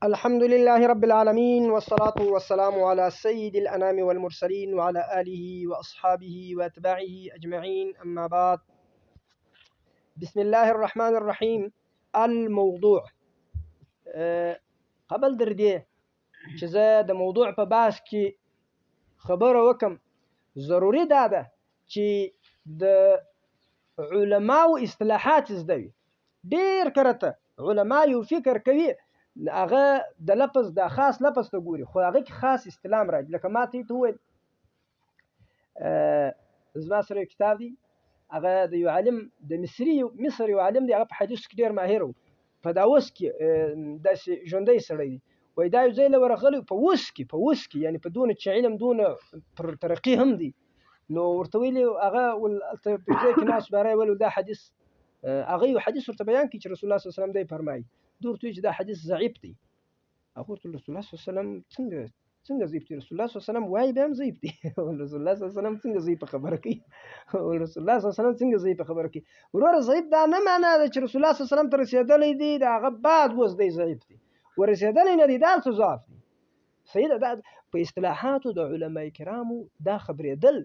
الحمد لله رب العالمين، والصلاة والسلام على سيد الأنام والمرسلين وعلى آله وأصحابه وأتباعه أجمعين، أما بعد. بسم الله الرحمن الرحيم. الموضوع. قبل در دې چې زه د موضوع په بحث کې خبره وکم، ضروري دا ده چې د علماو اصطلاحات زده وي. ډېر کرته علما یو فکر کوي، هغه د لفظ د خاص لفظ ته ګوري، خو هغه کې خاص اصطلاح راځي. لکه ما ته وویل، زما سره یو کتاب دی، هغه د یو عالم د مصري مصر یو عالم دی، هغه په حدیث کې ډېر ماهر و، په دا اوس کې داسې ژوندی سړی دی. وایي دا یو ځای له ورغلی په اوس کې، په اوس کې یعنې په دونه چې علم دونه پر ترقي هم دی، نو ورته ویلي هغه هلته په ځای کې ناست باره یې ویل دا حدیث، هغه یو حدیث ورته بیان کړي چې رسول الله صلی الله علیه وسلم دی فرمایي. ده ورته وویل چې دا حدیث ضعیف دی. هغه ورته رسول الله صلی الله علیه وسلم څنګه ضعیف دی؟ رسول الله صلی الله علیه وسلم وایي بیا هم ضعیف دی. رسول الله صلی الله علیه وسلم څنګه ضعیف خبره کوي؟ رسول الله صلی الله علیه وسلم څنګه ضعیف خبره کوي؟ وروره ضعیف دا نه معنا ده چې رسول الله صلی الله علیه وسلم ته رسېدلی دی، د هغه بعد اوس دی ضعیف دی، ورسېدلی نه دی، دا څه ضعف دی؟ صحیح ده. دا په اصطلاحاتو د علماء کرامو دا خبرېدل.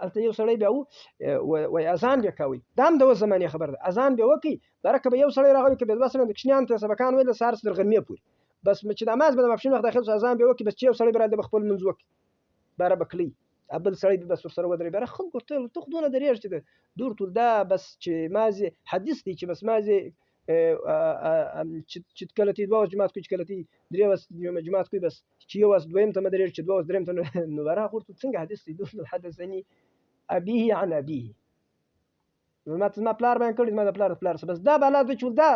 هلته یو سړی بیا وایي اذان بیا کوي، دا هم د اوس زمانې خبره ده. اذان بیا وکړي، برکه به یو سړی راغلی که بیا دوه سړي د کوچنیانو ته سبقان ویل د سهار تر غرمې پورې، بس چې د ماز به د ماسپښین وخت داخل شو اذان بیا وکړي، بس چې یو سړی به راغلی به خپل لمونځ وکړي، باره به کلی بل سړی به بس ورسره ودرېږي. باره خلکو ورته ویل، ته خو دونه درېږې چې ده ورته ویل دا بس چې مازې حدیث دی چې بس مازې چې کله تی دوه ورځې جومات کوي، چې کله تی درې ورځې جومات کوي، بس چې یو ورځ دویم ته مه درېږي، چې دوه ورځې درېیم ته نو باره هغه ورته څنګه حدیث دی؟ ده ورته حدثني ابيه عن ابيه، ما ته زما پلار بیان کړی، زما د پلار د پلار څخه. بس دا بالا ده چې دا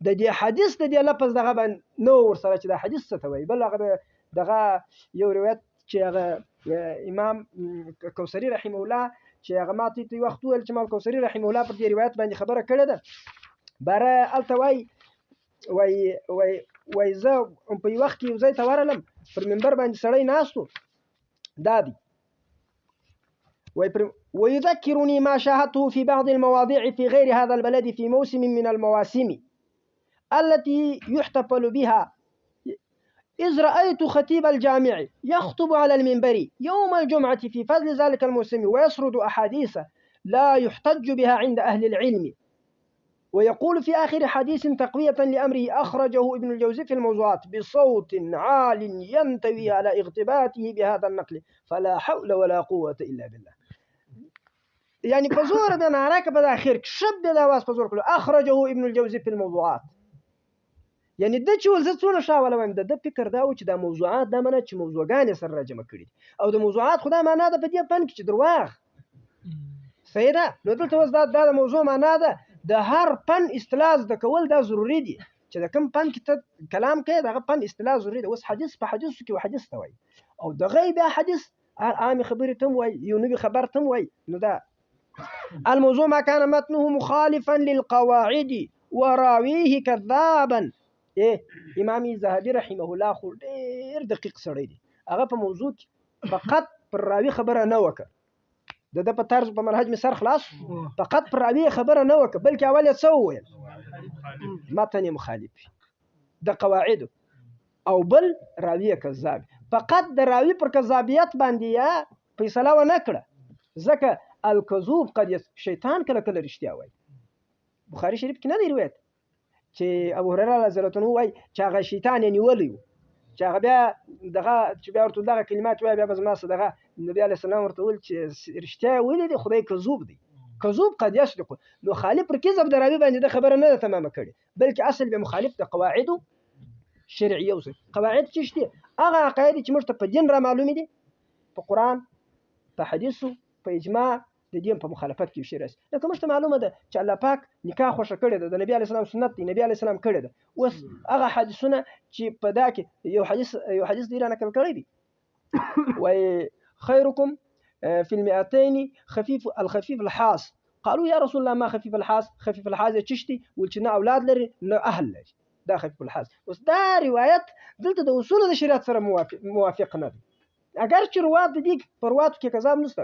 د دې حدیث د دې لفظ دغه باندې نه و ورسره چې دا حدیث څه ته وایي. بل هغه دغه یو روایت چې هغه امام کوثري رحمه الله چې هغه ما ته یو وخت وویل چې امام کوثري رحمه الله پر دې روایت باندې خبره کړې ده، باره هلته وایي، وایي، وایي، وایي زه په یو وخت کې یو ځای ته ورغلم، پر منبر باندې سړی ناست و، دا دی ويذكرني ما شاهدته في بعض المواضع في غير هذا البلد في موسم من المواسم التي يحتفل بها، إذ رأيت خطيب الجامع يخطب على المنبر يوم الجمعة في فضل ذلك الموسم ويسرد أحاديث لا يحتج بها عند أهل العلم، ويقول في آخر حديث تقوية لأمره أخرجه ابن الجوزي في الموضوعات بصوت عال ينتوي على اغتباته بهذا النقل، فلا حول ولا قوة إلا بالله. يعني بزور بنا راكب هذا آخر شب بنا واس بزور كله أخرجه ابن الجوزي في الموضوعات. يعني ده چې ول زه څونه ښه ولا وایم، د ده فکر دا و چې دا موضوعات دا معنا چې موضوعګانې سره راجمع کړي دي، او د موضوعات خو دا معنا ده په دې فن کې چې درواغ. صحیح ده. نو دلته اوس دا د موضوع معنا ده، د هر فن اصطلاح زده کول دا ضروري دي، چې د کوم فن کې ته کلام کوې دغه فن اصطلاح ضروري ده. اوس حدیث په حدیثو کې حدیث ته وایي، او د غیب بیا حدیث عامې خبرې ته هم وایي، یو نوي خبر ته هم وایي. نو دا الموضوع ما كان متنه مخالفا للقواعد وراويه كذابا. إيه امام ذهبي رحمه الله خو ډېر دقیق سړی دی، هغه په موضوع کې فقط پر راوي خبره نه وکړه، د ده په طرز په منهج مې سر خلاص، فقط پر راوي خبره نه وکړه، بلکې اول یې څه وویل؟ متن یې مخالف د قواعدو، او بل راوي یې کذاب. فقط د راوي پر کذابیت باندې یې فیصله ونه کړه، ځکه الکذوب قد شیطان کله کله رښتیا وایي. بخاري شریف کې نه دی روایت چې ابو هريره رضی الله عنه وایي چې هغه شیطان یې نیولی و، چې هغه بیا دغه چې بیا ورته دغه کلمات وایي، بیا به زما څه دغه نبي علیه السلام ورته وویل چې رښتیا یې ویلي دي، خدای کذوب دی، کذوب قد یصدق. نو خالي پر کذب د راوي باندې د خبره نه ده تمامه کړې، بلکې اصل بیا مخالف د قواعدو شرعیه اوسي. قواعد څه دي؟ هغه عقاید چې موږ ته په دین را معلومې دي، په قرآن، په حدیثو، په اجماع، د دین په مخالفت کې شی راشي. لکه موږ ته معلومه ده چې الله پاک نکاح خوښه کړې ده، د نبي علیه السلام سنت دی، نبي علیه السلام کړې ده. اوس هغه حدیثونه چې په دا کې یو حدیث دی را نقل کړی دی، وایي خیرکم في المئتين خفيف الخفيف الحاس. قالوا يا رسول الله ما خفيف الحاس؟ خفيف الحاس یې چشتي؟ ویل چې نه اولاد لري نه اهل لري، دا خفيف الحاس. اوس دا روایت دلته د اصولو د شریعت سره موافق نه دی. اگر چې روات د دې په رواتو کې کذاب نشته،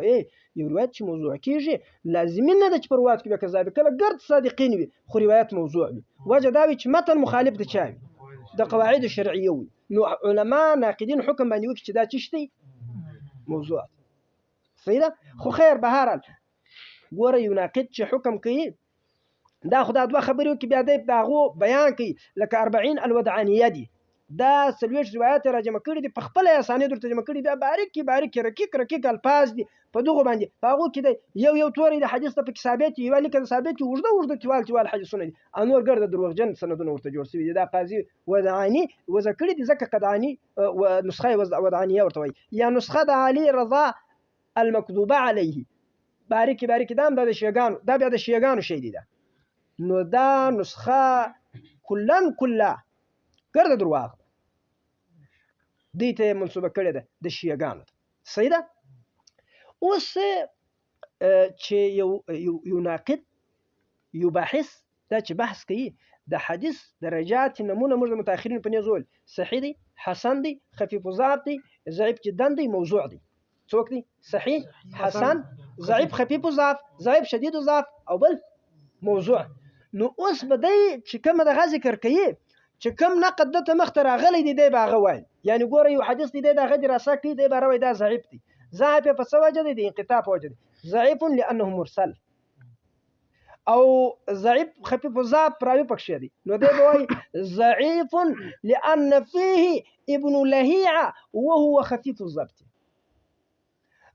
یو روایت چې موضوع کېږي لازمي نه ده چې په رواتو کې بیا کذاب وي، کله ګرد صادقین وي خو روایت موضوع وي. وجه دا وي چې متن مخالف د چا وي، د قواعد شرعیه وي. نو علما ناقدین حکم باندې وکړي چې دا څه دی؟ موضوع. صحیح ده؟ خو خیر، بهرحال ګوره یو ناقد چې حکم کوي دا خو دا دوه خبرې وکړي، بیا دی د هغو بیان کوي. لکه 40 الودعانیه دي، دا 40 روایت یې راجمع کړي دي، په خپله یې اسانید ورته جمع کړي، بیا باریکې باریکې رقیق رقیق الفاظ دي په دغو باندې. په هغو کې دی یو یو توری د حدیث ته پکې ثابت وي، یوه لیکه ثابت وي، اوږده اوږده تیوال تیوال حدیثونه دي، او نور ګرده دروغجن سندونه ورته جوړ شوي دي. دا قاضي ودعاني وضع کړي دي، ځکه قدعاني نسخه یې ودعانیه ورته وایي، یا نسخه د علي رضا المکذوبه علیه، باریکې باریکې. دا هم دا د شیعګانو، دا بیا د شیعګانو شی دی. دا نو دا نسخه کلن کله ګرده درواغ ده، دوی ته یې منسوبه کړې ده د شیعګانو ته. صحیح ده؟ اوس چې یو یو ناقد، یو باحث دا چې بحث کوي د حدیث درجات نمونه موږ د متأخرینو په نیز وویل صحیح دی، حسن دی، خفیف الضعف دی، ضعیف جدا دی، موضوع دی. څوک دی؟ صحیح، حسن، ضعیف، خفیف الضعف، ضعیف شدید الضعف، او بل موضوع. نو اوس به دی چې کومه دغه ذکر کوي چې کوم نقد ده ته مخته راغلی دی، دی به هغه وایي. یعنې ګوره یو حدیث دی، دی د هغه دراسه کوي، دی به راوایي دا ضعیف دی. ضعف یې په څه وجه دی؟ د انقطاع په وجه دی. ضعیف لأنه مرسل، او ضعیف خفیف الضعف راوي پکښې دی. نو دی به وایي ضعیف لأن فيه ابن لهيعة وهو خفيف الضبط،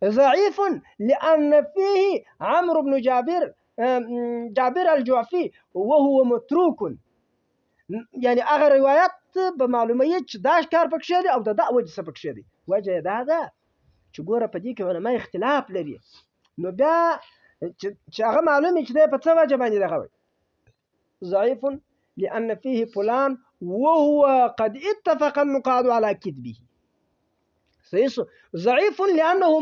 ضعيف لأن فيه عمرو بن جابر الجعفي وهو متروك. یعنی هغه روایت به معلوموي چې دا کار پکښې دی او د دا وجه څه پکښې دی. وجه یې دا ده چې ګوره په دې کې علما اختلاف لري، نو بیا چې هغه معلوم چې دی په څه وجه باندې دغه وایي ضعيف لأن فيه فلان وهو قد اتفق النقاد على كذبه. ضعيف لأنه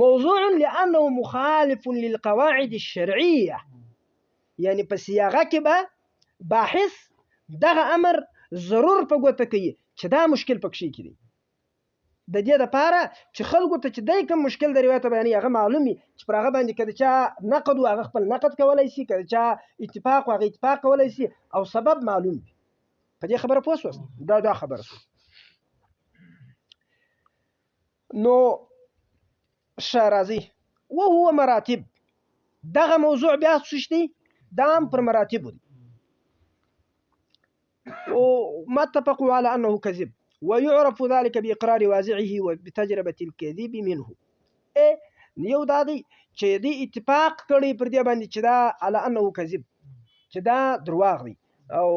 موضوع لأنه مخالف للقواعد الشرعية. يعني په صياغه کې به باحث دغه امر ضرور په ګوته کوي چې دا مشکل پکښې کې دی. د دې دپاره چې خلکو ته چې دی کوم مشکل د روایت بیانوي هغه معلوم وي، چې پر هغه باندې که د چا نقد و هغه خپل نقد کولی شي، که د چا اتفاق و هغه اتفاق کولی شي، او سبب معلوم وي. په دې خبره پوه شوست؟ دا خبره شوه. نو ښه راځئ. وهو مراتب. دغه موضوع بیا څه شی دی؟ دا هم پر مراتبو دی. وما اتفقوا على أنه كذب، ويعرف ذلك بإقرار وازعه وبتجربة الكذب منه. یو دا دی چې دی اتفاق کړی پر دې باندې چې دا على أنه كذب، چې دا درواغ دی، او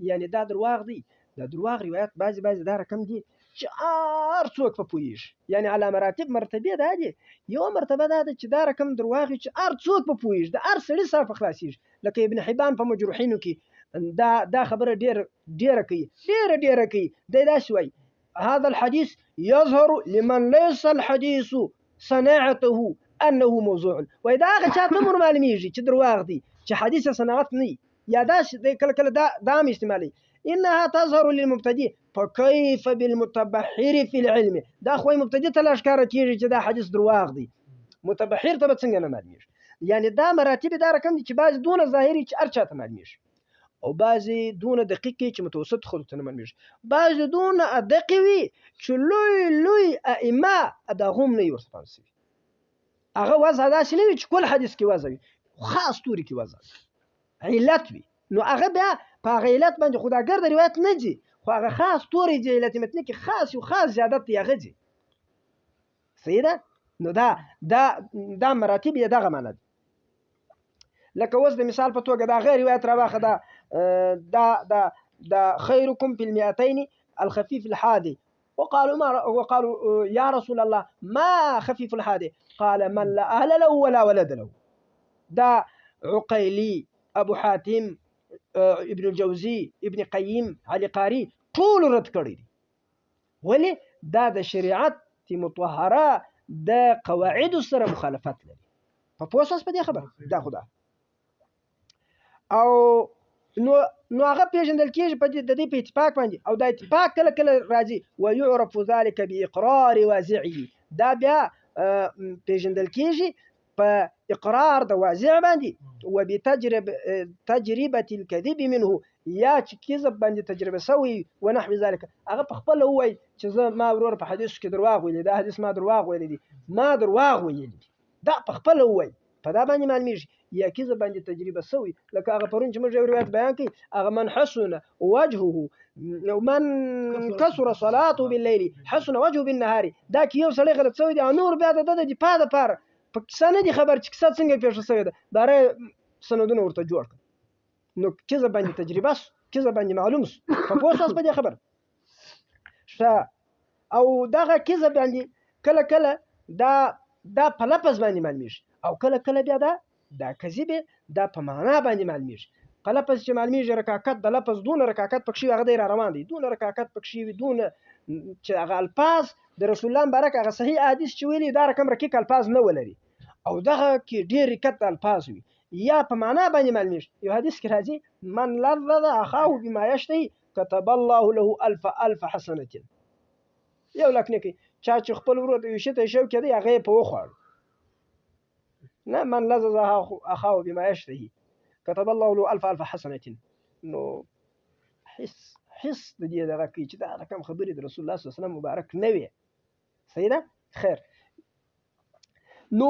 یعنی دا درواغ دی. دا درواغ روایت بعضې بعضې دا رقم دي چې هر څوک په پوهېږي، یعنی علی مراتب مرتبې دا دي. یوه مرتبه دا ده چې دا رقم درواغ وي چې هر څوک په پوهېږي، د هر سړي سر په خلاصېږي. لکه ابن حبان په مجروحینو کې دا خبره ډېره ډېره کوي، ډېره ډېره کوي. دی داسې وایي: هذا الحديث يظهر لمن ليس الحديث صناعته أنه موضوع. وایي دا هغه چا ته هم ورمعلومېږي چې درواغ دی، چې حدیث صناعت نه وي. یا داسې دی کله کله دا هم استعمالوي: إنها تظهر للمبتدئ فكيف بالمتبحر في العلم. دا خو مبتدئ ته لا ښکاره کېږي چې دا حدیث درواغ دی، متبحر ته به څنګه نه معلومېږي؟ یعنې دا مراتب دا رقم دي چې بعضې دونه ظاهري چې هر چا ته معلومېږي، او بعضې دونه دقیق چې متوسط خلکو ته نه معلومېږي، بعضې دونه ادقي وي چې لوی لوی ائمه د هغو هم نه وي ورته پام شوي. هغه وضع داسې نه وي چې کل حدیث کې وضع وي، خاص توري کې وضع وي، علت وي. نو هغه بیا په هغه علت باندې خو دا ګرده روایت نه ځي، خو هغه خاص توری ځي، علت متني کې خاص یو خاص زیادت دی هغه ځي. صحیح ده؟ نو دا دا دا مراتب یې دغه معنا دي. لکه اوس د مثال په توګه دا غیر روایت راواخه، دا دا دا دا خیرکم فی المئتین الخفیف الحادي، وقالوا ما وقالوا يا رسول الله ما خفيف الحادي؟ قال من لا أهل له ولا ولد له. دا عقيلي، أبو حاتم، ابن الجوزي، ابن قیم، علي قاري ټول رد کړی دي. ولې؟ دا د شریعت مطهره د قواعدو سره مخالفت لري. په پوه شواست په دې خبره؟ دا خو ده. او نو هغه پېژندل کېږي په دې د دې په اتفاق باندې، او دا اتفاق کله کله راځي ويعرف ذلك بإقرار وازعه. دا بیا پېژندل کېږي په اقرار د واضع باندې، وبتجرب تجربه الكذب منه، یا چې کذب باندې تجربه سوی ونحو ذلك. هغه په خپله ووایي چې زه ما ورور په حدیث کې درواغ ویلي، دا حدیث ما درواغ ویلي دي، ما درواغ ویلي دي، دا په خپله ووایي، په دا باندې معلومیږي. یا کذب باندې تجربه سوی، لکه هغه پرون چې موږ یو روایت بیان کړي، هغه من حسن وجهه من کثر صلاته بالليل حسن وجهه بالنهار، دا کې یو سړی غلط سوی دی او نور بیا د ده د دفاع دپاره په کیسه نه دي خبر چې کیسه څنګه پېښه سوې ده، باره سندونه ورته جوړ کړه. نو کذب باندې تجربه سو، کذب باندې معلوم سو، په پوه سواست په دې خبره؟ ښه. او دغه کذب باندې کله کله دا په لفظ باندې معلومیږي، او کله کله بیا دا کذب دا په معنا باندې معلومیږي. په لفظ چې معلومیږي رکاکت د لفظ دونه رکاکت پکښې وي، هغه دی را روان دی، دونه رکاکت پکښې وي، دونه چې هغه الفاظ د رسول الله مبارک هغه صحیح حدیث چې ویلي دا رقم رکیک الفاظ نه ولري، او دغه کې ډېر رکت الفاظ وي. یا په معنا باندې معلومیږي. یو حدیث کې راځي من لذذ اخاه بما یشتهي كتب الله له الف الف حسنة، یو لک نه کوي چا چې خپل ورور ته یو شي ته شوق کېدی هغه یې په وخوړ. نه، من لذذ اخاه بما یشتهي كتب الله له الف الف حسنة. نو حس د دې دغه کوي چې دا رقم خبرې د رسول الله صلی الله علیه وسلم مبارک نه وي. صحیح ده؟ خیر. نو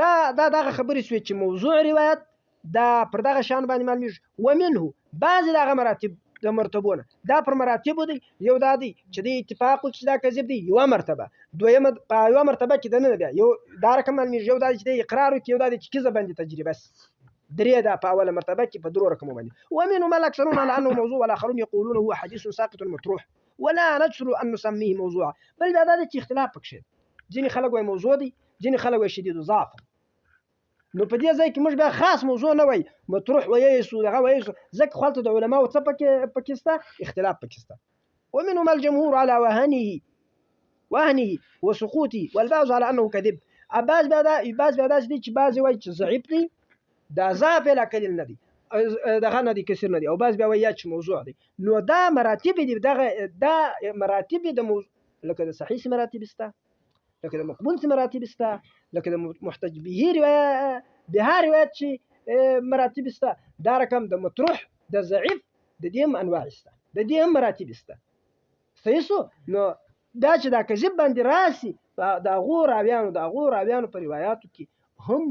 دا دغه خبرې سوې چې موضوع روایت دا پر دغه شان باندې معلومیږي. ومنه بعضې دغه مراتب د مرتبونه دا پر مراتبو دی. یو دا دی چې دی اتفاق وکړي چې دا کذب دی، یوه مرتبه. دویمه په یوه مرتبه کې دننه بیا یو دا رقم معلومیږي. یو دا دی چې دی اقرار وکړي، یو دا دی چې کذب باندې تجربه سي. درې دا په اوله مرتبه کې په درو رقمو باندې. ومنهم الاکثرون على انه موضوع والاخرون يقولون هو حديث ساقط مطروح ولا نجسر ان نسميه موضوعا. بل دا دی چې اختلاف پکښې دی. ځینې خلک وایي موضوع دی، ځینې خلک وایي شدید ضعف. نو په دې ځای کې موږ بیا خاص موضوع نه وایي، مطروح ویلی سو، دغه ویلی سو، ځکه خو هلته د علماو څه پکې سته، اختلاف پکې سته. ومنهم الجمهور على وهنه وسقوطه والبعض على انه كذب. بعض بیا دا، بعض بیا داسې دي چې بعضې وایي چې ضعیف دی، دا ضعف یې لا قلیل نه دی، دغه نه دی، کثیر نه دی، او بعض بیا وایي یا چې موضوع دی. نو دا مراتب دي، دغه دا مراتب د موضوع، لکه د صحیح مراتب سته، لکه د مقبول مراتب سته، لکه د محتج به روایت، بها روایت چې مراتب سته، دا رقم د مطروح، د ضعیف، د دې هم انواع سته، د دې هم مراتب سته. صحیح سو؟ نو دا چې دا کذب باندې راسي، د هغو راویانو، د هغو راویانو په روایاتو کې هم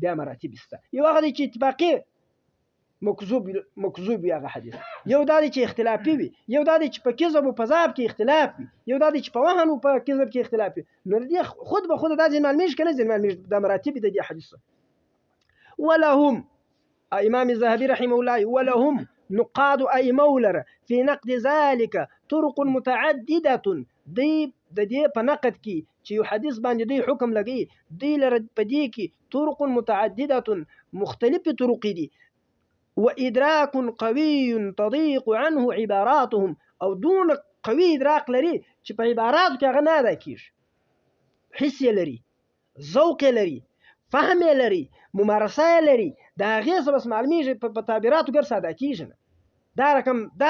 بیا مراتب سته. یو هغه دی چې اتفاقي مکذوب وي هغه حدیث، یو دا دی چې اختلافي وي، یو دا دی چې په کذب او په ضعف کې اختلاف وي، یو دا دی چې په وهن او په کذب کې اختلاف وي. نو د دې خود به خود دا ځین معلومیږي که نه ځین معلومیږي، دا مراتب د دې حدیث. ولهم امام الذهبي رحمه الله ولهم نقاد ائمه لره في نقد ذلك طرق متعددة. دی د دې په نقد کې چې یو حدیث باندې دوی حکم لګوي، دوی لره په دې کې طرق متعددة، مختلفې طرقې دي، وإدراك قوي تضيق عنه عباراتهم، او دون قوي ادراک لري چې په عباراتو کې هغه نه ادا کېږي، حس یې لري، ذوق یې لري، فهم یې لري، ممارسه یې لري، د هغې څه بس معلومیږي، په تعبیراتو ګرځه ادا کېږي نه. دا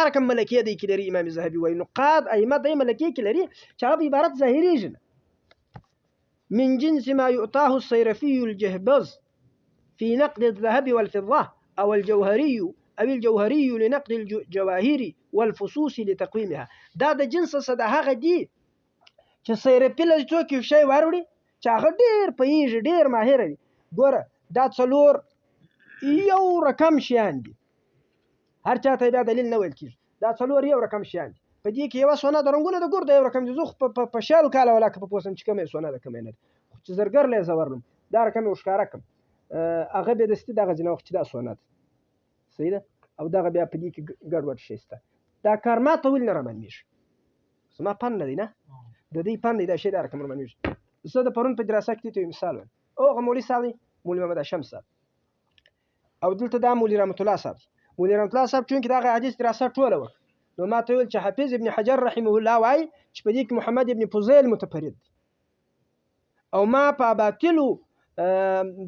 رقم ملکې دی کې لري امام ذهبي وایي نقاد ائمه دی ملکې کې لري چې هغه په عبارت ظاهرېږي نه. من جنس ما يؤتاه الصيرفي الجهبذ في نقد الذهب والفضة أو الجوهري أو الجوهري لنقد الجواهر والفصوص لتقويمها. دا د جنس څخه د هغه دی چې صيرفي له څوک یو شی وروړي چې هغه ډېر پوهېږي، ډېر ماهر وي. ګوره دا څلور یو رقم شیان دي، هر چا ته بیا دلیل نه ویل کېږي. دا څلور یو رقم شیان دي، په دې کې یوه سونه د رنګونه د ګور د یو رقم دي. زه خو په شل کاله ولاکه په پوه سم چې کومه یې سونه ده کومه یې نه ده، خو چې زرګر له یې زه ورغلم دا رقم یې ورښکاره کړم، هغه بیا دستي دغه ځینې وخت چې دا سونه ده، صحیح ده، او دغه بیا په دې کې ګډوډ شی شته. دا کار ما ته ولې نه رامعلومېږي؟ زما پند نه دی، نه د دوی پند دی، دا شی دا رقم رامعلومېږي. زه د پرون په دراسه کې ته یو مثال وایم. او هغه مولوي صاحب دی، مولوي محمد هاشم صاحب، او دلته دا مولوي رحمت الله صاحب دی. مولوي رحمت الله صاحب چونکې دغه حدیث دراسه ټوله وکړه، نو ما ته وویل چې حافظ ابن حجر رحمه الله وایي چې په دې کې محمد ابن فضیل متفرد دی، او ما په اباطلو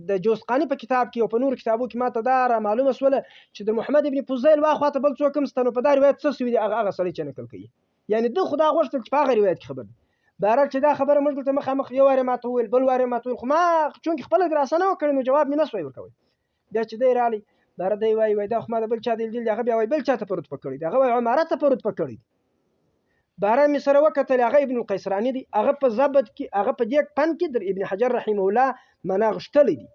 د جوزقاني په کتاب کې او په نورو کتابو کې ما ته دا را معلومه سوله چې د محمد ابن فضیل واخوا ته بل څوک هم سته، نو په دا روایت څه سوي دي هغه سړی چې نقل کوي، یعنې ده خو دا غوښتل چې په هغه روایت کې خبر دی. بهرحال چې دا خبره موږ دلته مخامخ یو وارې ماته وویل، بل وارې ماته وویل، خو ما چونکې خپله دراسه نه وه کړې نو جواب مې نه سوای ورکولی. بیا چې دی راغلی، بهر دی وایي، وایي دا خو ما د بل چا دی لیدلی، هغه بیا وایي بل چا ته په رتبه کړی دی، هغه وایي عماره ته په رتبه کړی دی. بهر مې سره وکتل، هغه ابن القیسراني دی، هغه په ضبط کې، هغه په دې فن کې در ابن حجر رحمه الله معنا غښتلی دی.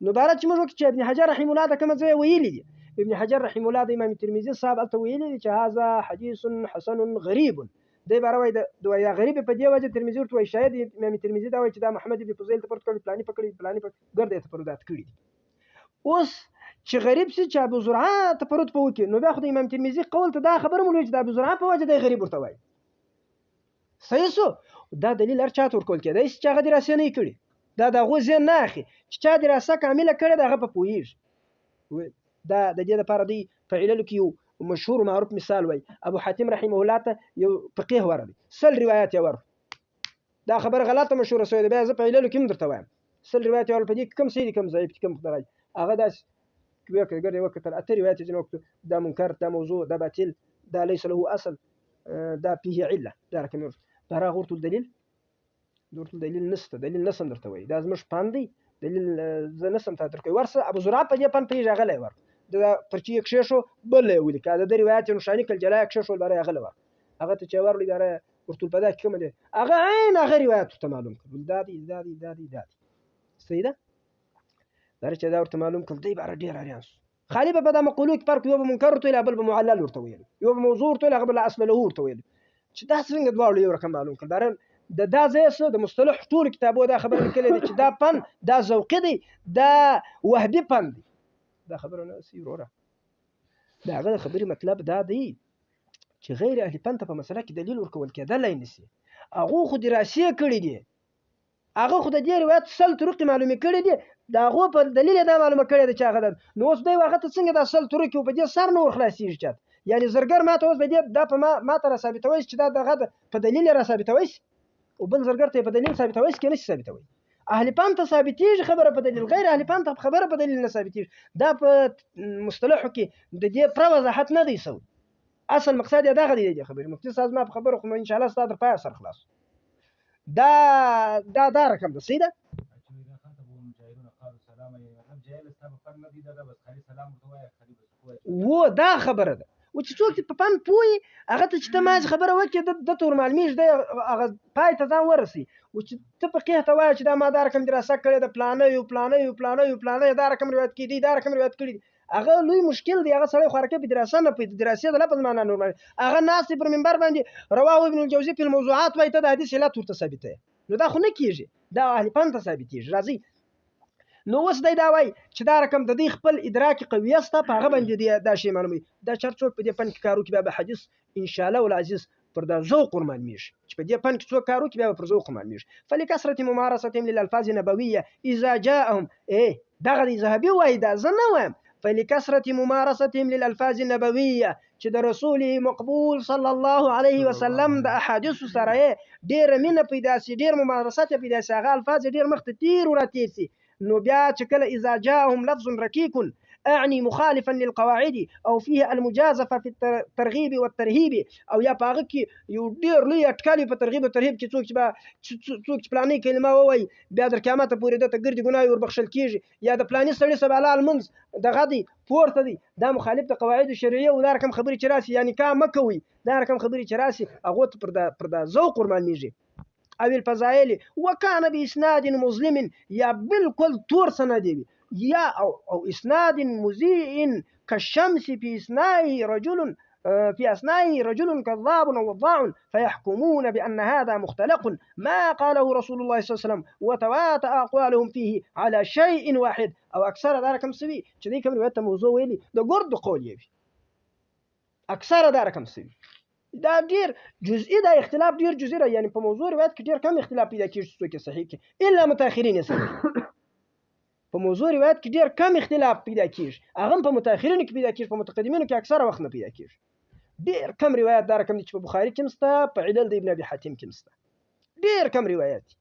نو بهر چې موږ وکړو چې ابن حجر رحمه الله د کومه ځایه ویلي دي، ابن حجر رحمه الله د امام ترمذي صاحب هلته ویلي دي چې هذا حدیث حسن غریب. دی باره وایي د وایي غریب په دې وجه ترمذي ورته وایي، شاید امام ترمذي دا وایي چې دا محمد ابن فضیل ته پرد کړي، پلاني پکړي، پلاني پکړي، ګرده یې تفردات کړي دي. اوس چې غریب سي چې ابو زرعه تفرد په وکړي، نو بیا خو د امام ترمذي قول ته دا خبره مولوي چې د ابو زرعه په وجه دی غریب ورته وایي. صحیح سو؟ دا دلیل هر چا ته ورکول کېدای شي چې هغه دراسه نه یې کړي، دا د هغو ذهن نه اخلي چې چا دراسه کامله کړې ده هغه په پوهېږي. دا د دې دپاره دی په عللو کې یو مشهور معروف مثال وایي، ابو حاتم رحمه الله ته یو فقیه ورغی، 100 روایت یې ورکړ. دا خبره غلطه مشهوره سوې ده، بیا زه په عللو کې هم درته وایم. 100 روایت یې ورکړ، په دې کې کوم صحیح دي کوم ضعیف دي کوم دغه دي. هغه داسې وکړ، ګرد یې وکتل، 8 روایت یې ځینې وکتل، دا منکر، دا موضوع، دا باطل، دا ليس له اصل، دا فيه عله، دا رقم یې ورکړ. بهر هغه ورته دلیل، ورته دلیل نشته، دلیل نسم درته وایي، دا زموږ پند دی، دلیل زه نسم تا درکوي. ورسه ابو زرعه په دې پند پوهېږي، هغه له یې ورکړ. د پرچې یې کښېښو، بل یې ولیکه، د ده روایت یې نښاني کړ، جلا یې کښېښول، باره یې هغه له ورکړ. هغه ته چې یې ورکړ، باره یې ورته په دا کې کومه دی، هغه عین هغه روایت ورته معلوم کړ، دا دی، دا دی، دا دی، دا دی. صحیح ده؟ باره چې دا ورته معلوم کړ، دی باره ډېر حیران شو. خالي به په دا مقولو کې فرق، یو به منکر ورته ویل، بل به معلل ورته ویل، یو به موضوع ورته ویل، هغه به لا اصل له ورته ویل، چې دا څنګه دواړو یو رقم معلوم کړ. باره د دا ځای څه د مصطلح ټولو کتابو دا خبره لیکلې ده چې دا فن دا ذوقي دی، دا وهبي فن دی. دا خبره نه سي وروره. د هغه د خبرې مطلب دا دی چې غیر اهل فن ته په مسله کې دلیل ورکول کېدلی نه سي. هغو خو دراسې کړې دي، هغه خو د دې روایت 100 طرقې معلومې کړې دي، د هغو په دلیل یې دا معلومه کړې ده چې هغه ده. نو اوس دی هغه ته څنګه دا 100 طرقې په دې سر نه ورخلاصېږي چاته؟ یعنې زرګر ماته اوس د دې دا په ما ته را ثابتوی شي چې دا دغه ده، په دلیل یې را ثابتوی شي، او بل زرګر ته یې په دلیل ثابتوی شي که نه شي ثابتوی. اهل فن ته ثابتېږي خبره په دلیل، غیر اهل فن ته خبره په دلیل نه ثابتېږي. دا په مصطلحو کې د دې پوره وضاحت نه دی سوی. اصل مقصد یې دغه دی د دې خبرې. مفتي صاحب زما په خبره خو ان شاء الله ستا تر پایه سر خلاص. دا دا دا رقم ده، صحیح ده؟ و دا خبره ده. و چې څوک په فن پوه وي، هغه ته چې ته مازې خبره وکړې، ده ته ورمعلومېږي، دی هغه پای ته ځان ورسوي. و چې ته فقیه ته وایې چې دا ما دا رقم دراسه کړې ده، پلانی یو، پلانی یو، پلانی یو، پلانی دا رقم روایت کړي دي، دا رقم روایت کړي دي، هغه لوی مشکل دی. هغه سړی خوارکی په دراسه نه پوهېږي، د دراسې د لفظ معنا نور معلومېږي. هغه ناست دی پر منبر باندې، رواه ابن الجوزي فی الموضوعات وایي، ته د حدیث علت ورته ثابتوې. نو دا خو نه کېږي، دا اهل فن ته ثابتېږي. راځئ نو اوس دی دا وایي چې دا رقم د دوی خپل ادراک قویه سته، په هغه باندې دی دا شی معلوموي. دا چې هر څوک په دې فن کې کار وکړي، بیا به حدیث انشاءالله العزیز پر دا ذوق ورمعلومېږي. چې په دې فن کې څوک کار وکړي، بیا به پر ذوق ورمعلومېږي. فلکثرة ممارستهم للألفاظ النبوية إذا جاءهم، إيه دغه دی ذهبي وایي، دا زه نه وایم. فلکثرة ممارستهم للألفاظ النبوية چې د رسول مقبول صلی الله علیه وسلم د احادیثو سره یې ډېره مینه پیدا سي، ډېر ممارست یې پیدا سي، هغه الفاظ یې ډېر مخته تېر وراتېر سي. نو بیا چې کله اذا جاءهم لفظ رکیک اعني مخالفا للقواعد او فيه المجازفه في الترغيب والترهيب، او یا په هغه کې یو ډېر لوی اټکل وي په ترغیب او ترهیب کې، څوک چې به څوک چې پلانۍ کلمه ووایي بیا در قیامته پورې ده ته ګردې ګناوې وربخښل کېږي، یا د پلاني سړي سبا حلال لمونځ دغه دی پورته دی، دا مخالف د قواعد شرعیه او دا رقم خبرې چې راسي، یا نکاح مه کوئ، دا رقم خبرې چې راسي هغو ته پر دا ذوق ورمعلومېږي. او الفضائل وكان بإسناد مظلم، یا بالکل تور سند وي، یا او اسناد مزيء كالشمس في اثناء رجل، في اثناء رجل كذاب وضاع، فيحكمون بأن هذا مختلق ما قاله رسول الله صلى الله عليه وسلم، وتواتأ أقوالهم فيه على شيء واحد أو أكثر. دا رقم سوي چې دې کوم روایت موضوع ویلي د ګرد قول یې وي، اکثره دا رقم سوي. دا ډیر جزئی دا اختلاف ډیر جزئی را، یعنی په موضوع روایت کې ډیر کم اختلاف پیدا کیږي چې څوک یې صحیح کړي، الا متأخرین یې صحیح. په موضوع روایت کې ډیر کم اختلاف پیدا کیږي، هغه هم په متأخرینو کې پیدا کیږي، په متقدمینو کې اکثره وخت نه پیدا کیږي. ډیر کم روایت دا رقم دي چې په بخاري کې هم شته، په علل د ابن ابي حاتم کې هم شته، ډیر کم روایت دي.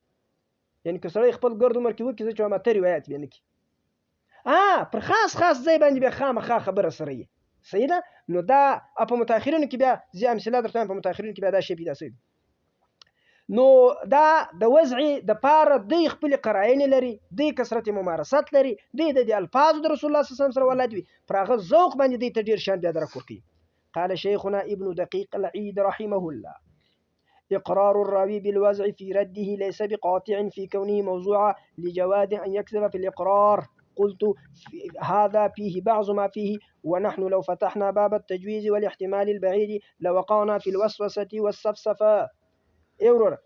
یعنی که سړی خپل ګرد عمر کې وکړي، زه چې وایم اته روایت بیا نه کړي، پر خاص خاص ځای باندې بیا خامخا خبره سره یې صحیح ده. نو دا په متأخرینو کې بیا زه امثله درته وایم، په متأخرینو کې بیا دا شی پیدا شوی. نو دا د وضعې د پاره دی خپل قرائن لري، دی کثرت ممارست لري، دی د دې الفاظ د رسول الله صلی الله علیه وسلم سره ولد وي، پر هغه ذوق باندې دی ته ډیر شان بیا درک ورکوي. قال شيخنا ابن دقيق العيد رحمه الله: إقرار الراوي بالوضع في رده ليس بقاطع في كونه موضوعا لجواز أن يكذب في الإقرار. قلت هذا فيه بعض ما فيه، ونحن لو فتحنا باب التجويز والاحتمال البعيد لوقعنا في الوسوسة والسفسفة. اورور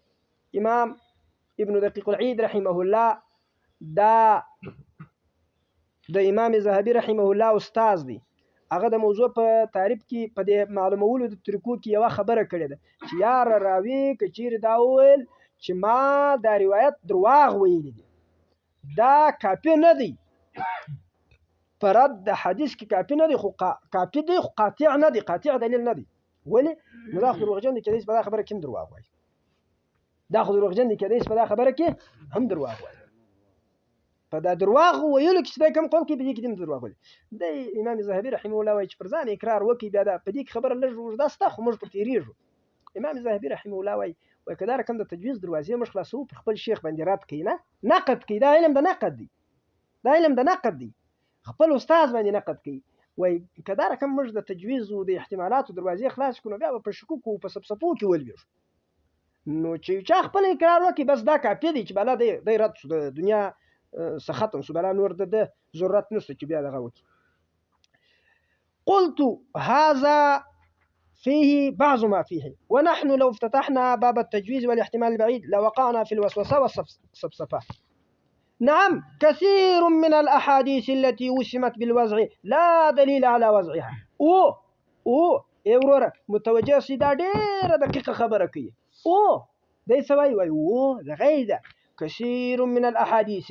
امام ابن دقیق العید رحمه الله دا د امام ذهبي رحمه الله استاد دی. هغه د موضوع په تعریف کې په دې معلومولو د طریقو کې یوه خبره کړې ده چې یار راوي که چیرې دا وویل چې ما دا روایت درواغ ویلي دي، دا کافي نه دی، په رد د حدیث کې کافي نه دی، خو کافي دی خو قاطع نه دی، قاطع دلیل نه دی. ولې؟ نو دا خو دروغجن دی، کېدای شي په دا خبره کې هم درواغ وایي، دا خو دروغجن دی، کېدای شي په دا خبره کې هم درواغ وایي. په دا درواغ ویلو کې چې دی کوم قول کوي په دې کې هم درواغ وایي. دی امام ذهبي رحمه الله وایي چې پر ځان اقرار وکړي، بیا دا په دې کې خبره لږ اوږده سته خو موږ پر تېرېږو. امام ذهبي رحمه الله وایي، وایي که دا رقم د تجویز دروازې موږ خلاصوو پر خپل شیخ باندې رد کوي، نه نقد کوي، دا علم د نقد دی، دا علم د نقد دی، خپل استاد باندې نقد کوي. وایي که دا رقم موږ د تجویز او د احتمالاتو دروازې خلاص کړو نو بیا به په شکوکو او په سپسپو کې ولوېږو. نو چې چا خپل اقرار وکړي بس دا کافي دی چې بلا دی رد شو، د دنیا څه ختم شو، بلا نور د ده ضرورت نشته چې بیا دغه وکړي. قلت هذا فيه بعض ما فيه، ونحن لو افتتحنا باب التجويز والاحتمال البعيد لوقعنا في الوسوسة والسفسفة. نعم، كثير من الأحاديث التي وسمت بالوضع لا دليل على وضعها. أو أو وروره متوجه سي، دا ډېره دقیقه خبره کوي. أو دی څه وایي؟ وایي أو دغه ده كثير من الأحاديث،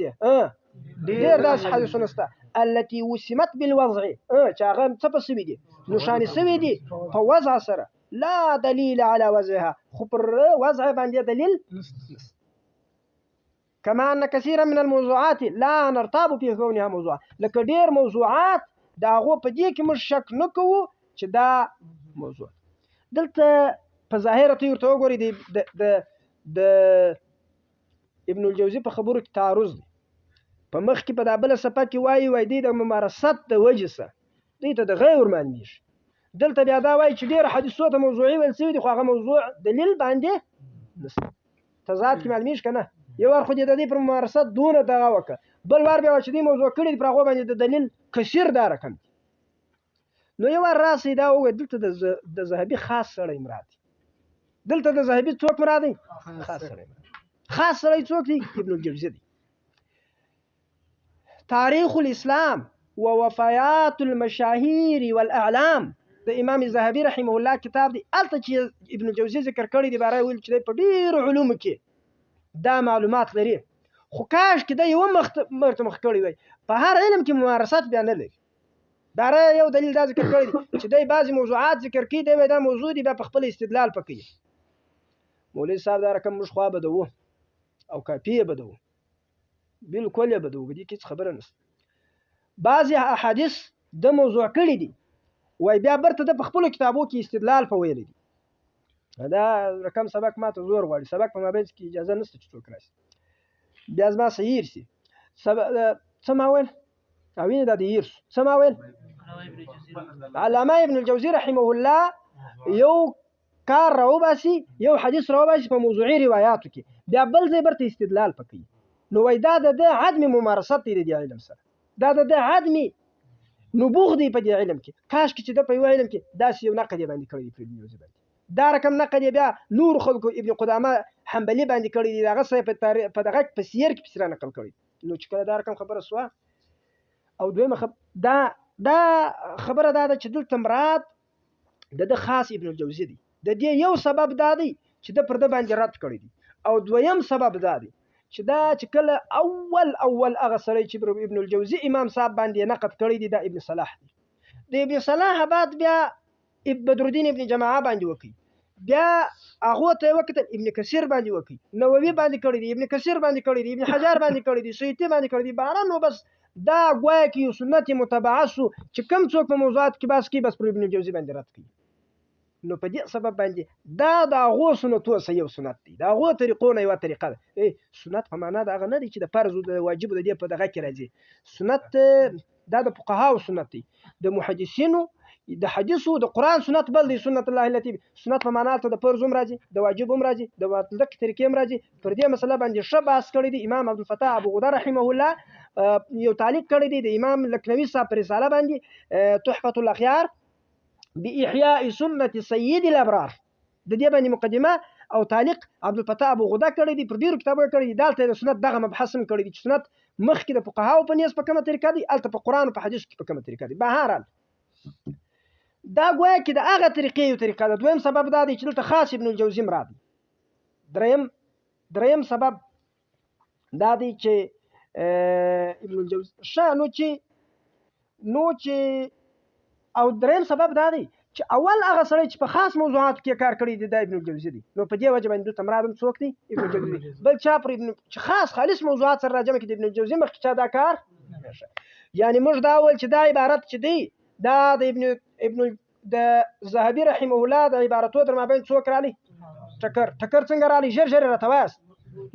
ډېر داسې حدیثونه شته التي وسمت بالوضع، چې هغه څه په سوي دي، نښانې سوي دي په وضع سره، لا دلیل على وضعها، خو پر وضع باندې دلیل نشته. كما أن كثيرا من الموضوعات لا نرتاب في كونها موضوعة، لکه ډېر موضوعات د هغو په دې کې موږ شک نه کوو چې دا موضوع. دلته په ظاهره ته ورته وګورئ، د ابن الجوزي په خبرو کې تعارض دی. په مخ کې په دا بله صفحه کې وایي، وایي دی د ممارست د وجې سره دوی ته د غیر معلومیږي. دلته بیا دا وایي چې ډېر حدیثو ته موضوعي ویل سوي دي، خو هغه موضوع دلیل باندې نشته. تضاد کې معلومیږي که نه؟ یو وار خو دې د دې پر ممارست دونه دغه وکړه، بل وار بیا چې دې موضوع کړي دي پر هغو باندې د دلیل کثیر دا رقم دي. نو یو وار راسئ دا ووایي دلته د ذهبي خاص سړی مراد دی. دلته د ذهبي څوک مراد دی؟ خاص سړی مراد. خاص سړی څوک دی؟ ابن الجوزي دی. تاریخ الاسلام ووفیات المشاهیر والاعلام د امام ذهبي رحمه الله کتاب دی. هلته چې ابن الجوزي ذکر کړی دی، باره ویل چې دی په ډېرو علومو کې دا معلومات لري، خو کاش کې دی یوه مخ ته مخ کړی وای، په هر علم کې ممارست بیا نه لري. باره یو دلیل دا ذکر کړی دی چې دی بعضې موضوعات ذکر کوي، دی وایي دا موضوع دی، بیا په خپل استدلال په کوي. مولوي صاحب دا رقم موږ خوا بدوو او کاپي یې بدوو، بالکل یې بدوو، په دې کې هېڅ خبره نشته. بعضې احادیث د موضوع کړي دي، وایي بیا برته ده په خپلو کتابو کې استدلال په ویلی دی. دا رقم سبق ما ته زور غواړي، سبق په مابین کې اجازه نشته چې څوک راشي، بیا زما څه هېر شي. څه ما ویل؟ او وینې دا د هېر شو. څه ما ویل؟ علامه ابن الجوزي رحمه الله یو کار راوباسي، یو حدیث راوباسي په موضوعي روایاتو کې، بیا بل ځای برته استدلال پکوي. نو وایي دا د ده عدم ممارست دی د دې علم سره، دا د ده عدم نبوغ دی په دې علم کې. کاش کې چې ده په یو علم کې داسې یو نقد یې باندې کړی دی، په ابن جوزي باندې دا رقم نقد یې بیا نور خلکو ابن قدامه حنبلي باندې کړی دی، هغه څه په دغه په سیر کې پسې را نقل کړی دی. نو چې کله دا رقم خبره سوه، او دویمه دا خبره دا ده چې دلته مراد د ده خاص ابن الجوزي دی. د دې یو سبب دا دی چې ده پر ده باندې رد کړی دی، او دویم سبب دا دی چې دا چې کله اول اول هغه سړی چې پر ابن الجوزي امام صاحب باندې نقد کړی دی، دا ابن صلاح دی. د ابن صلاح بعد بیا بدرالدین ابن جماعه باندې وکړي، بیا هغو ته یې وکتل ابن کثیر باندې وکړي، نووي باندې کړی دی، ابن کثیر باندې کړی دی، ابن حجر باندې کړی دی، سیوطي باندې کړی دی. باره نو بس دا ګویا کې یو سنت متبعه سو چې کوم څوک په موضوعات کې بحث کوي بس پر ابن الجوزي باندې رد کوي. نو په دې سبب باندې دا د هغو سنتو څخه یو سنت دی، د هغو طریقو نه یوه طریقه ده. سنت په معنا د هغه نه دی چې د فرض او د واجب د دې په دغه کې راځي. سنت دا د فقهاو سنت دی، د محدثینو د حدیثو د قرآن سنت بل دی، سنت الله التي سنت په معنا ته د فرض هم راځي، د واجب هم راځي، د مطلق طریقې هم راځي. پر دې مسله باندې ښه بحث کړی دی امام عبدالفتاح ابو غده رحمه الله، یو تعلیق کړی دی د امام لکنوي صاحب پر رساله باندې، تحفة الاخیار بإحیاء سنت سید الابرار، د دې باندې مقدمه او تعلیق عبدالفتاح ابو غده کړی دی، پر ډېرو کتابونو کړی دی. دلته د سنت دغه مبحث هم کړی دی چې سنت مخکې د فقهاو په نیز په کومه طریقه دی، هلته په قرآن او په حدیث کې په کومه طریقه دی. بهرحال دا ګویا کې د هغه طریقې یو طریقه ده. دویم سبب دا دی چې دلته خاص ابن الجوزي مراد دی. دریم سبب دا دی چې ابن الجوزي ښه، نو چې، نو چې، او دریم سبب دا دی چې اول هغه سړی چې په خاص موضوعاتو کې کار کړی دی دا ابن الجوزي دی، نو په دې وجه باندې دلته مراد هم څوک دی؟ ابن الجوزي دی. بل چا پر ابن چې خاص خالص موضوعات سره راجمع کړي د ابن الجوزي مخکې چا دا کار نه. یعنی موږ دا ویل چې دا عبارت چې دی دا د ابن، ابن د ذهبي رحمه الله د عبارتو تر مابین څوک رالی؟ ټکر. ټکر څنګه رالی؟ ژر ژر راته وایاست.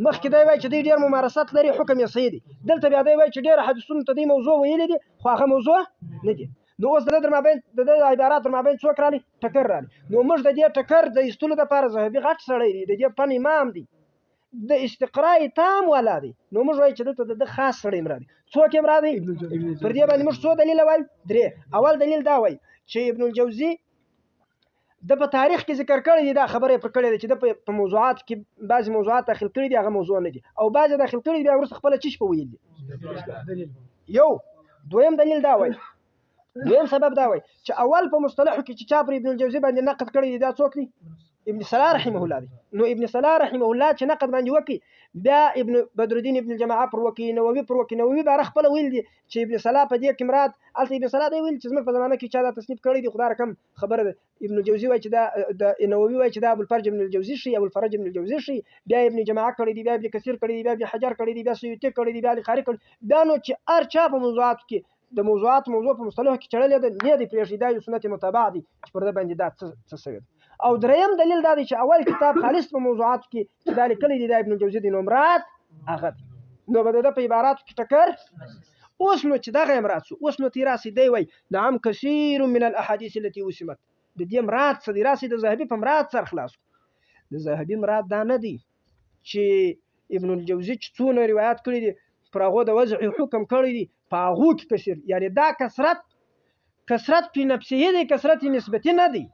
مخکې دی وایي چې دی ډېر ممارست لري، حکم یې صحیح دی. دلته بیا دی وایي چې ډېر حدیثونو ته دی موضوع ویلي دي، خو هغه موضوع نه دي. نو اوس د ده تر مابین، د ده عبارات تر مابین څوک رالی؟ ټکر رالی. نو موږ د دې ټکر د ایستلو دپاره ذهبي غټ سړی دی، د دې فن امام دی، د استقراء تام والا دی. نو موږ وایو چې دلته د ده خاص سړی مراد دی. څوک یې مراد دی؟ پر دې باندې موږ څو دلیله وایو؟ درې. اول دلیل دا وایي چې ابن الجوزي د په تاریخ کې ذکر کړی دی، دا خبره یې پر کړې ده چې د په موضوعات کې بعضې موضوعات داخل کړي دي، هغه موضوع نه دي، او بعضې داخل کړي دي بیا وروسته خپله چیش په ویل دي. یو دویم دلیل دا وایي، دویم سبب دا وایي چې اول په مصطلحو کې چې چا پر ابن الجوزي باندې نقد کړی دی دا څوک دی؟ ابن صلاح رحمه الله دی. نو ابن صلاح رحمه الله چې نقد باندې وکړي، بیا ابن بدرالدین ابن الجماعه پر وکړي، نووي پر وکړي. نووي باره خپله ویل دي چې ابن صلاح په دې کې مراد، هلته ابن صلاح دی ویل چې زموږ په زمانه کې چا دا تصنیف کړی دی، خو دا رقم خبره ده. ابن الجوزي وایي چې دا، د نووي وایي چې دا ابوالفرج ابن الجوزي شي، ابوالفرج ابن الجوزي شي، بیا ابن جماعه کړی دی، بیا ابن کثیر کړی دی، بیا ابن حجر کړی دی، بیا سیوطي کړی دی، بیا علی قاري کړی دی. بیا نو چې هر چا په موضوعاتو کې د موضوعات موضوع په مصطلحو کې چړلې ده، نه دی پرېښی، دا یو سنت متبع دی چې پر ده باندې دا څه شوی دی. او دریم دلیل دا دی چې اول کتاب خالص په موضوعاتو کې چې دا لیکلی دی دا ابن الجوزي دی، نو مراد هغه دی. نو به د ده په عباراتو کې ټکر. اوس نو چې دغه یې مراد شو، اوس نو تی راسي دی وایي نعم کثیر من الاحادیث التي وسمت. د دې مراد څه دی؟ راسي د ذهبي په مراد سر خلاص کړو. د ذهبي مراد دا نه دی چې ابن الجوزي چې څونه روایت کړي دي پر هغو د وضع حکم کړی دی، په هغو کې کثیر، یعنی دا کثرت فی نفسه دی، کثرت نسبتي نه دی.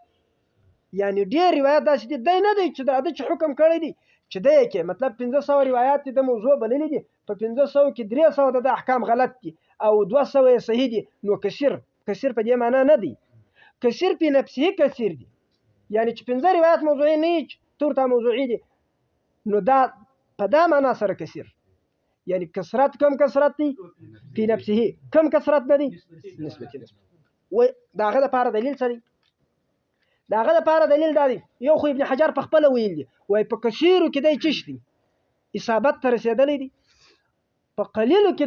یعنی ډېر روایت داسې دي، دی نه دی چې د ده چې حکم کړی دی چې دی یې کې، مطلب 500 روایات دي د موضوع بللي دي، په 500 کې 300 د ده احکام غلط دي او 200 یې صحیح دي. نو کثیر په دې معنا نه دی، کثیر فی نفسه کثیر دی، یعنی چې 5 روایت موضوعي نه وي چې تور ته موضوعي دي، نو دا په دا معنا سره کثیر، یعنی کثرت کم کثرت دی فی نفسه، کم کثرت نه دی نسبتي نسبت. و د هغه دپاره دلیل څه دی؟ د هغه دپاره دلیل دا دی، یو خو ابن حجر په خپله ویل دي، وایي په کثیرو کې دی چش دی اصابت ته رسېدلی دی، په قلیلو کې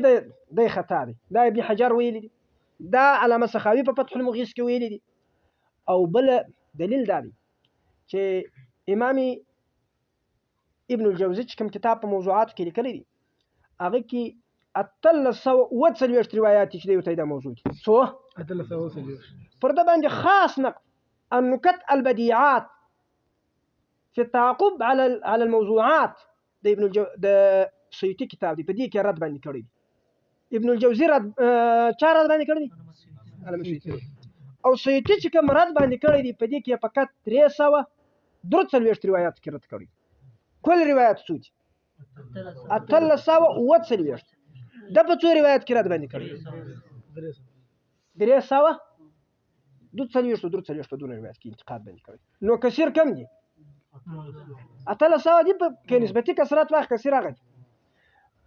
دی خطا دی، دا ابن حجر ویلي دي، دا علامه سخاوي په فتح المغیث کې ویلي دي. او بل دلیل دا دی چې امام ابن الجوزي چې کوم کتاب په موضوعاتو کې لیکلی دی، هغه کې 1847 روایات دي چې دی ورته دا موضوع دي. څو؟ 1847. پر ده باندې خاص نقد النكت البديعات في التعاقب على الموضوعات د ابن د سیوطي کتاب دی، په دې کې رد باندې کړی دی. ابن الجوزي رد، چا رد باندې کړی دی؟ علامه سیوطي. او سیوطي چې کوم رد باندې کړی دی، په دې کې فقط 343 روایات کې رد کړی دی. کل روایت څو دي؟ 1847. دا په څو روایت کې رد باندې کړی دی؟ درې سوه دوه څلوېښتو، درې څلوېښتو دونه روایت کې انتقاد باندې کړی. نو کثیر کم دي، 1800 دي، په کې نسبتي کثرت واخ کثیر هغه دي.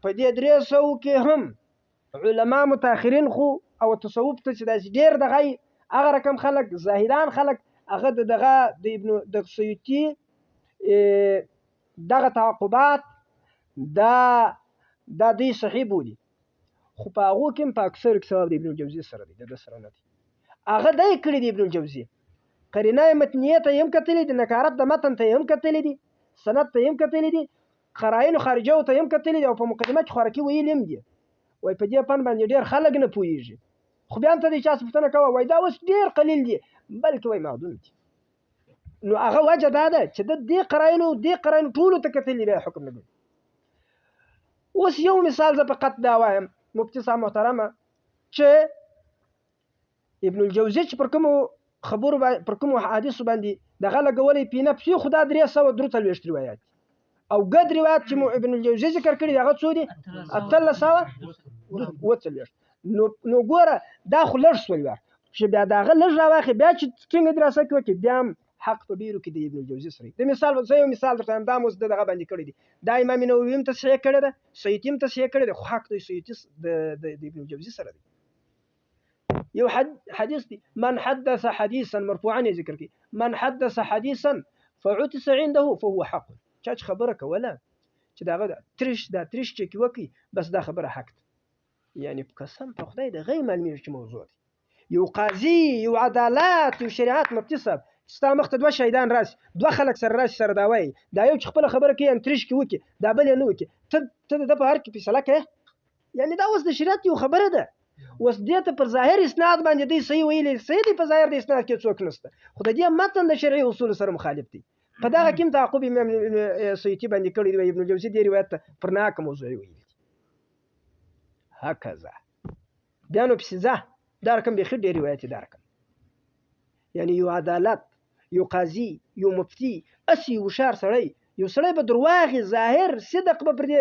په دې درې سوو کې هم علما متأخرین خو او تصوف ته چې داسې ډېر دغه یي، هغه رقم خلک، زاهدان خلک، هغه د دغه د ابن د سیوطي، دغه تعاقبات دا دوی صحیح بولي، خو په هغو کې هم په اکثرو کې ثواب د ابن الجوزي سره دی، د ده سره نه دی. هغه دی کړی دی ابن الجوزي قرینه متنیه ته هم کتلي دي، نکارت د متن ته هم کتلي دي، سند ته هم کتلي دي، قراین خارجه ته هم کتلي دي، او په مقدمه کې خوراکي ویلي هم دي. وای په دې فن باندې ډېر خلک نه پوهېږي، خو بیا هم ته د چا څخه پوښتنه کوه، وای دا اوس ډېر قلیل دي، بلکې وای معدوم دي. نو هغه وجه دا ده چې د دې قراینو دې قراینو ټولو ته کتلي بیا حکم نه کوي. اوس یو مثال زه فقط دا وایم مفتي صاحب محترمه، چې ابن الجوزي چې پر کومو خبرو پر کومو حدیثو باندې دغه لګولی پینه پسې، خو دا 343 روایت دي، او ګد روایت چې مو ابن الجوزي ذکر کړي هغه څو دي؟ 1840. نو ګوره دا خو لږ سول یار، چې بیا د هغه لږ راواخلې، بیا چې ټینګه دراسه کې وکړي، بیا هم حق په ډېرو کې د ابن الجوزي سره. د مثال زه یو مثال درته وایم، دا مو اوس د دغه باندې کړی دی، دا امام نووي هم تصحیح کړې ده، سیوطي هم تصحیح کړې ده، خو حق د سیوطي د ابن الجوزي سره دی. یو حدیث دی، من حدث حدیثا مرفوعا یې ذکر کړي، من حدث حدیثا فعتس عنده فهو حق. چا چې خبره کوله چې د هغه دا ترش چې کې وکړي، بس دا خبره حق ده. یعنې قسم په خدای د غیر معلومېږي چې موضوع دی. یو قاضي، یو عدالت، یو شریعت مفتي صاحب، ستا مخ ته دوه شهیدان راشي، دوه خلک سره راشي سره دا وایي، دا یو چې خپله خبره کوي ترش کې وکړي، دا بل یې نه وکړي، ته د ده په هر کې فیصله کوې. یعنې دا اوس د شریعت یو خبره ده. اوس دې ته پر ظاهر اسناد باندې دی صحیح ویلي، صحیح دی، په ظاهر د اسناد کې څوک نشته، خو د دې متن د شرعي اصولو سره مخالف دی. په دغه کې هم تعقب امام سیوطي باندې کړی دی، ابن الجوزي دې روایت ته پر ناکه موضوعي ویلي دي. هکذا بیا نو پسې ځه، دا رقم بیخي ډېر روایت دی، دا رقم یعنې یو عدالت، یو قاضي، یو مفتي، هسې یو هوښیار سړی، یو سړی به درواغي ظاهر صدق به پر دې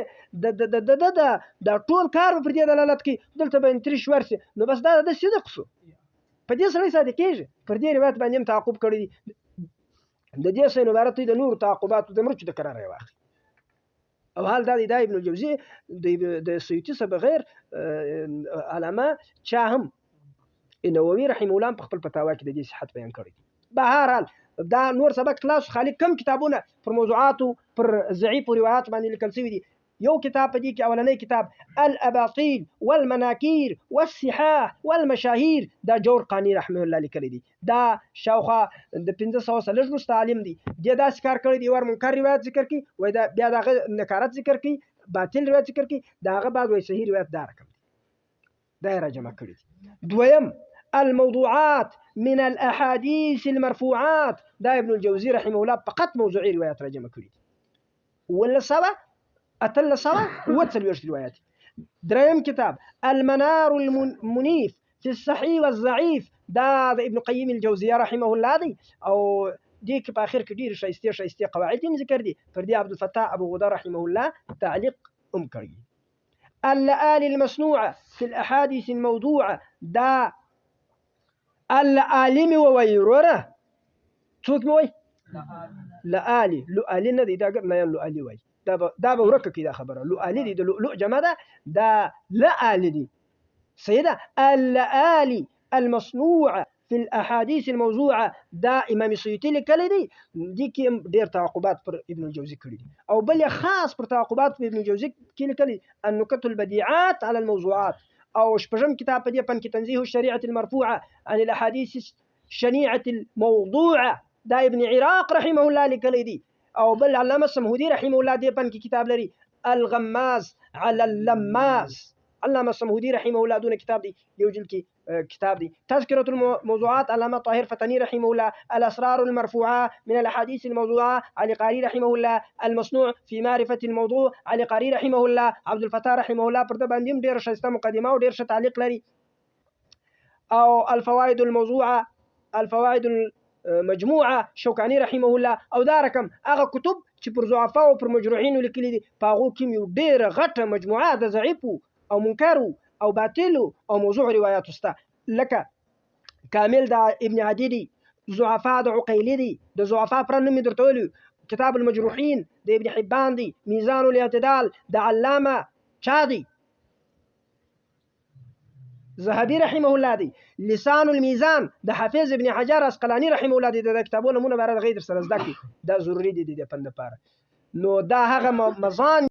دا ټول کار به پر دې دلالت کوي، دلته به انتریش ورسي، نو بس دا د صدق شو، په دې سړی صادقېږي. پر دې روایت باندې هم تعقب کړی دی. د دې څه عبارت دی د نورو تعقباتو د مرچو د قراره یې واخلي. او حال دا دی، دا ابن الجوزي د سیوطي څخه بغیر علامه چا هم نووي رحمه الله په خپل فتاوا کې د دې صحت بیان کړی دی. بهرحال دا نور سبق خلاص، خالي کم کتابونه پر موضوعاتو پر ضعیفو روایاتو باندې لیکل شوي دي. یو کتاب په دې کې اولنی کتاب الاباطیل والمناکیر والصحاح والمشاهیر، دا جور قاني رحمه الله لیکلی دی. دا شاوخوا د 500 څخه لږ وروسته عالم دی. دې داسې کار کړی دی، ور منکر روایت ذکر کړي، وایي دا بیا د هغه نکارت ذکر کړي، باطل روایت ذکر کړي، د هغه بعد وایي صحیح روایت دا رقم دی، دا یې راجمع کړی دی. دویم الموضوعات من الأحاديث المرفوعات، دا ابن الجوزي رحمه الله فقط موضوعي روايات راجمع کړي دي. ولا سبعة أتل سبعة وتسلويش روايات. دريم كتاب المنار المنيف في الصحيح والضعيف، دا ابن قيم الجوزية رحمه الله دي، أو ديك په آخر کې ډېرې ښایستې ښایستې قواعد هم ذکر دي. پر دې عبد الفتاح أبو غدة رحمه الله تعليق هم کړی. اللآلي المصنوعة في الأحاديث الموضوعة، دا اللآلي مې ووایي وروره، څوک مې وایي؟ لآلي، لؤلي نه دی، دا ګر نه لؤلي وایي، دا به ورکه کړي دا خبره. لؤلي دی، د لؤلؤ جمع ده، دا لآلي دی. صحیح ده. اللآلي المصنوعة في الأحاديث الموضوعة، دا امام سیوطي لیکلی دی. دې کې هم ډېر تعقبات پر ابن الجوزي کړي دي، او بل یې خاص پر تعقبات پر ابن الجوزي کې لیکلی النکت البديعات على الموضوعات. او شپږم کتاب په دې فن کې تنزیه الشریعة المرفوعة عن الأحاديث الشنيعة الموضوعة، دا ابن عراق رحمه الله لیکلی دی. او بل علامه سمهودي رحمه الله دې فن کې کتاب لري الغماز على اللماز، علامه سمهودي رحمه الله دونه کتاب دی، یو جلد کې کتاب دی. تذکرة الموضوعات علامه طاهر فتني رحمه الله، الأسرار المرفوعة من الأحاديث الموضوعة علي قاري رحمه الله، المصنوع في معرفة الموضوع علي قاري رحمه الله، عبد الفتاح رحمه الله پر ده باندې هم ډېره ښایسته مقدمه او ډېر ښه تعلیق لري. او الفوائد الموضوعة، الفوائد المجموعة شوکاني رحمه الله. او دا رقم هغه کتب چې پر ضعفاء او پر مجروحینو لیکلي دي، په هغو کې یو ډېره غټه مجموعه د ضعیفو او منکرو او باطلو او موضوع روایاتو شته، لکه کامل د ابن عدي دی، ضعفاء د عقیلي دی، د ضعفاء پر نوم مې درته ویلي، کتاب المجروحین د ابن حبان دی، میزان الاعتدال د علامه چا دی، ذهبي رحمه الله دی، لسان الميزان د حافظ ابن حجر عسقلاني رحمه الله دی. د کتابونو نومونه به هغې در سره زده کړي، دا ضروري دي د دې فن دپاره. نو دا هغه مزان